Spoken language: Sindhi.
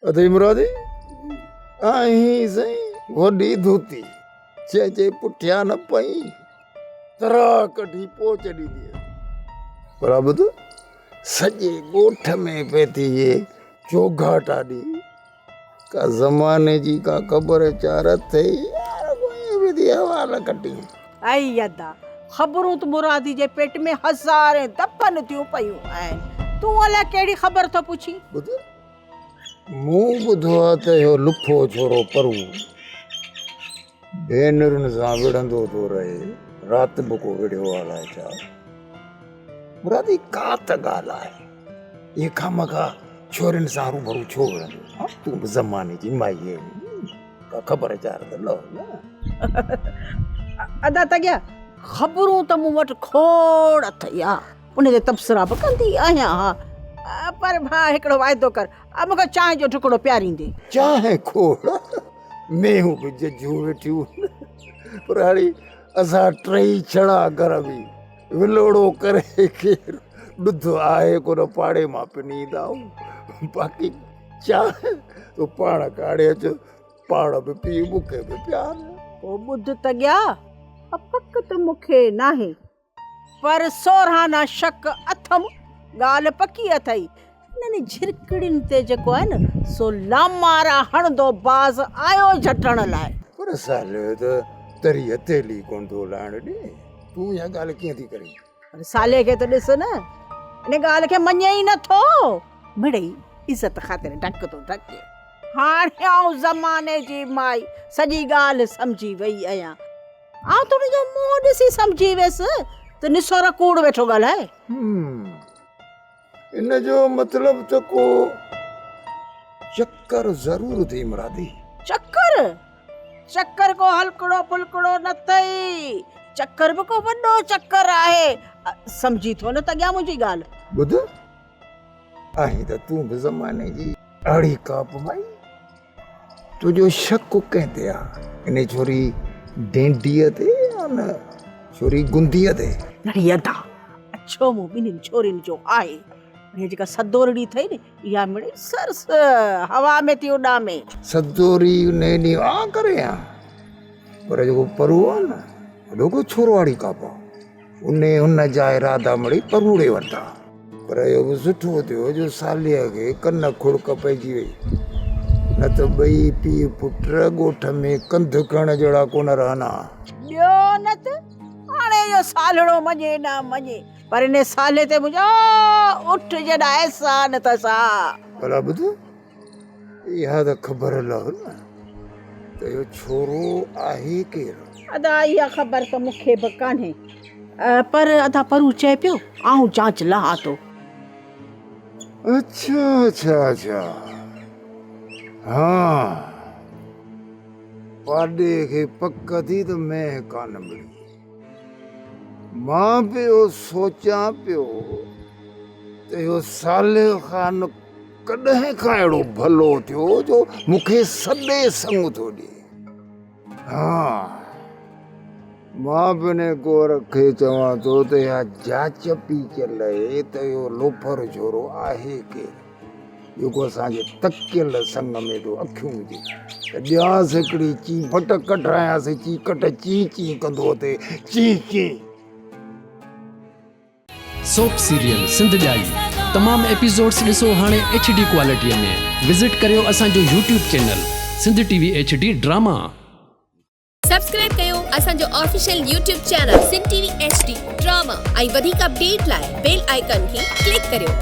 اٿئي مرادي آهين سائين وڏي ڌوتي جنهن جي پٺيان نه پئين ترا ڪڍي پوچ ڏيندي پر ٻڌ سڄي ڳوٺ ۾ پئي ٿي اهي چوگهاٽا ڏي ڪا زماني جي ڪا خبر چار اٿئي يار ڪوئي به ٿي حوال ڪٽين. اي ادا خبرون ته مرادي جي پيٽ ۾ هزارين دفن ٿيون پيون آهن تون الائي ڪهڙي خبر ٿو پڇين. ٻڌ مون ٻڌو آهي ته اهو لکو ڇورو پرو ڀينرن سان وڙهندو ٿو رهي رات به ڪو وڙهيو آهي الائي ڇا. مرادي ڪا ته ڳالهه آهي. اهي خامخواه ڇورين سان هروڀرو ڇو وڙهندو؟ ها تون به زماني جي مائي آهين، ڪا خبر چار ته لهه نه. ادا تڳيا، خبرون ته مون وٽ کوڙ اٿئي ها، ان تي تبصرا به ڪندي آهيان ها، پر ڀاء هڪڙو واعدو ڪر، مون کي چانهه جو ڍڪڙو پياريندين. چانهه کوڙ؟ مينهون به ججهون ويٺيون هن، پر هاڻي اسان ٽئي ڇڙا گهر ۾. ولوڙو ڪري کير ڏڌ آهي ڪونه پاڙي مان پني ايندا آهيون باقي چانهه تو پاڻ ڪاڙهي اچ پاڻ به پي مون کي به پيار. پوء ٻڌ ته ڳيا پڪ ته مون کي ناهي پر سورهانا شڪ اٿم ڳالهه پڪي اٿئي انهن جهرڪڙين تي جيڪو آهي نه سو لامارا هڻندو باز آيو جهٽڻ لاء. پر صالح ته تري هٿيلي ڪونه ٿو لائڻ ڏي، تون اها ڳالهه ڪيئن ٿي ڪرين؟ پر صالح کي ته ڏس نه، ان ڳالهه کي مڃي ئي نه ٿو. مڙئي عزت خاطر ڍڪ ٿو ڍڪي. هاڻي آئون زماني جي مائي سڄي ڳالهه سمجهي وئي آهيان. آئون ته ان جو منهن ڏسي سمجهي ويس ته نسورو ڪوڙ ويٺو ڳالهائي. ان جو مطلب ته ڪو چڪر ضرور اٿئي مرادي. چڪر؟ چڪر ڪو هلڪڙو ڦلڪڙو نه اٿئي. چڪر به ڪو وڏو چڪر آهي. سمجهين ٿو نه تڳيان منهنجي ڳالهه. ٻڌ، آهين ته تون به زماني جي اهڙي ڪاپ مائي. تنهنجو شڪ ڪنهن تي آ؟ انهي ڇوري ڊينڊيء تي يا نه ڇوري گنديء تي؟ اڙي ادا، اڇو منهن ٻنهين ڇورين جو آهي. اها جيڪا سدورڙي اٿئي نه، اها مڙئي سرس هوا ۾ ٿي اڏامي. سدوري انهي ڏينهن آ ڪري ها، پر جيڪو پرو آ نه، وڏو ڪو ڇوروآڙي ڪاپا. انهي هن جا ارادا مڙئي پروڙي ورتا. پر اهو به سٺو ٿيو جو صالح کي ڪن کڙڪ پئجي وئي، نه ته ٻئي پيء پٽ ڳوٺ ۾ ڪنڌ کڻڻ جهڙا ڪونه رهن ها. ٻيو نه ته هاڻي اهو سالهڙو مڃي نه مڃي، پر انهي صالح تي منهنجا اٺ جيڏا احسان اٿس ها. ڀلا ٻڌ، اها ته خبر لهه نه ته اهو ڇورو آهي ڪير؟ ادا اها خبر ته مون کي به ڪانهي. پر ادا پرو چئي پيو آئون جاچ لهان ٿو. اڇا اڇا اڇا ها پاڏي کي پڪ ٿي ته مينهن ڪانه مڙي. مان به اهو سوچيان پيو ته اهو صالح خان ڪڏهن کان اهڙو ڀلو ٿيو جو مون کي سڏي سڱ ٿو ڏئي. ها مان به انهي گور کي چوان ٿو ته اها جاچ پيچ لهي ته اهو لوفر ڇورو آهي ڪير جيڪو اسان جي تڪيل سڱ ۾ ٿو اکيون وجهي ته ڏيانس هڪڙي چيڀٽ ڪڍرايانس چيڪٽ چين چين ڪندو اٿي چين چين. سوپ سيريل سنڌ ڄائي تمام ايپيسوڊس ڏسو هاڻي ايڇ ڊي ڪوالٽي ۾ وزٽ ڪريو اسان جو YouTube channel Sindh T V H D drama. Subscribe ڪيو اسان جو official YouTube channel Sindh T V H D drama ۽ وڌيڪ اپڊيٽ لاء بيل آئيڪان کي ڪلڪ ڪريو.